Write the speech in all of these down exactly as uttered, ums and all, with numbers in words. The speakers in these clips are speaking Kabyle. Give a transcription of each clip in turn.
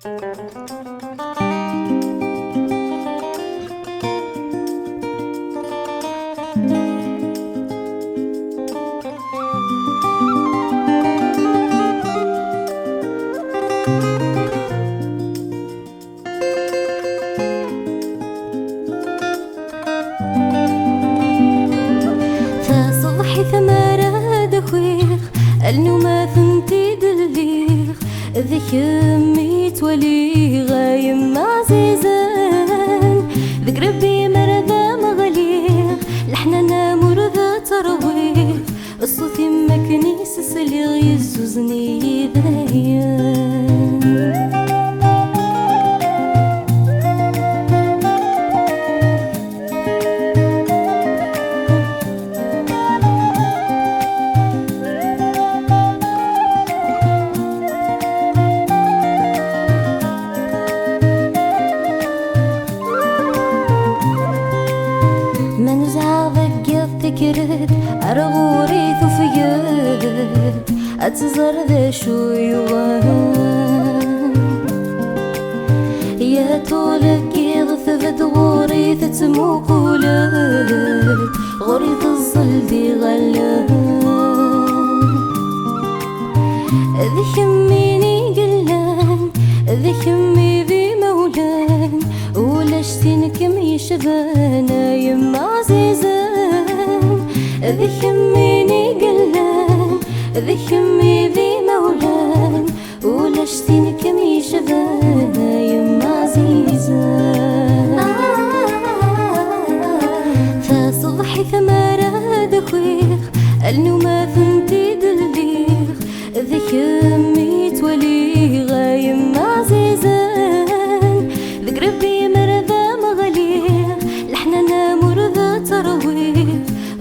Taṣebḥit mi ara d-akiɣ, alnum ad tent-id-lliɣ, d kemm i ttwaliɣ, a yemma ɛzizen. Deg Rebbi mi ara d am-ɣliɣ, leḥnana-m ur d terwiɣ, ṣṣut-im akken i s-sliɣ yezzuzen-iyi dayen. Ma nuzɛeɣ deg yiḍ tekker-d, ar ɣur-i tufeg-d, ad tẓer d acu yuɣen. Ya ṭul n yiḍ tbedd ɣur-i tettmuqul-d, ɣur-i teẓẓel-d iɣallen. D kemm i yellan, d kemm i d imawlan, ulac tin kem yecban, a yemma ɛzizen. D kemm i yellan, d kemm i d imawlan, ulac tin kem yecban, a yemma ɛzizen. Taṣebḥit mi ara d-akiɣ, alnum ad tent-id-lliɣ, d kemm i ttwaliɣ, a yemma ɛzizen. Deg Rebbi mi ara d am-ɣliɣ, leḥnana-m ur d terwiɣ,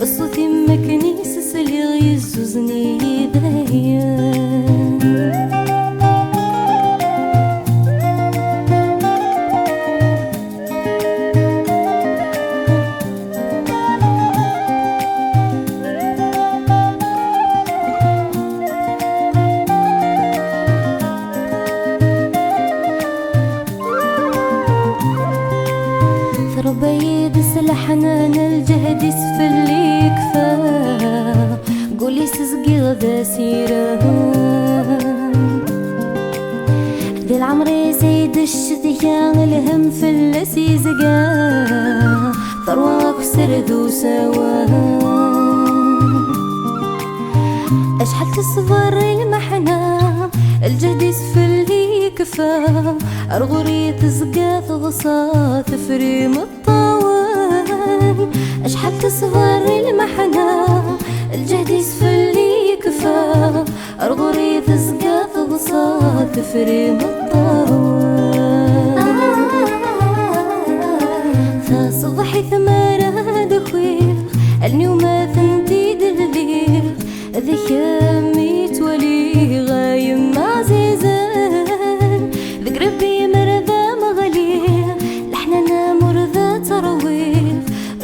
ṣṣut-im akken i s-sliɣ yezzuzen-iyi dayen. Tṛebba-yi-d s leḥnana, lǧehd-is fell-i yekfa, gul-is zgiɣ d asirem. Di leɛmer-is i d-ccetya, lhemm fell-as yezga, teṛwa akessar d usawen. Acḥal teṣber i lmeḥna, lǧehd-is fell-i yekfa, ar ɣur-i tezga teḍsa, tefri imeṭṭawen. Acḥal teṣber i lmeḥna, lǧehd-is fell-i yekfa, ar ɣur-i tezga teḍsa, tefri imeṭṭawen. Taṣebḥit mi ara d-akiɣ, alnum ad tent-id-lliɣ, d kemm i ttwaliɣ, a yemma ɛzizen. Deg Rebbi mi ara d am-ɣliɣ, leḥnana-m ur d terwiɣ,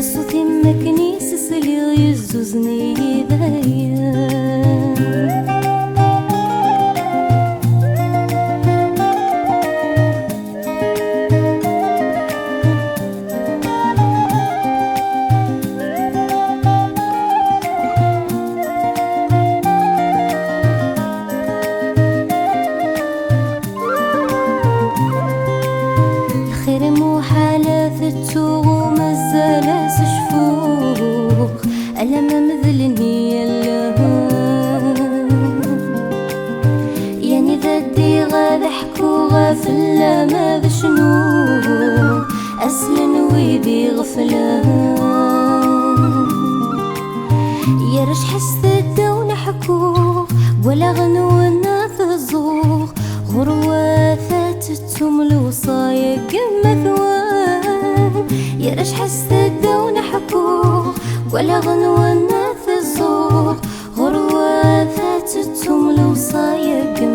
ṣṣut-im akken i s-sliɣ yezzuzen-iyi dayen. Lxir muḥal ad t-ttuɣ, mazal ad s-cfuɣ, alamma medlen-iyi allen. Yani d addiɣ ad ḥkuɣ, fell-am ad cnuɣ, aslen wid iɣeflen. Yer acḥal s tedda ur neḥku, walaɣ nwen ad teẓẓuɣ, ɣur-wat ad tettum lewṣaya n yemma-twen. Yer acḥal s tedda ur neḥku, walaɣ nwen ad teẓẓuɣ, ɣur-wat ad tettum lewṣaya n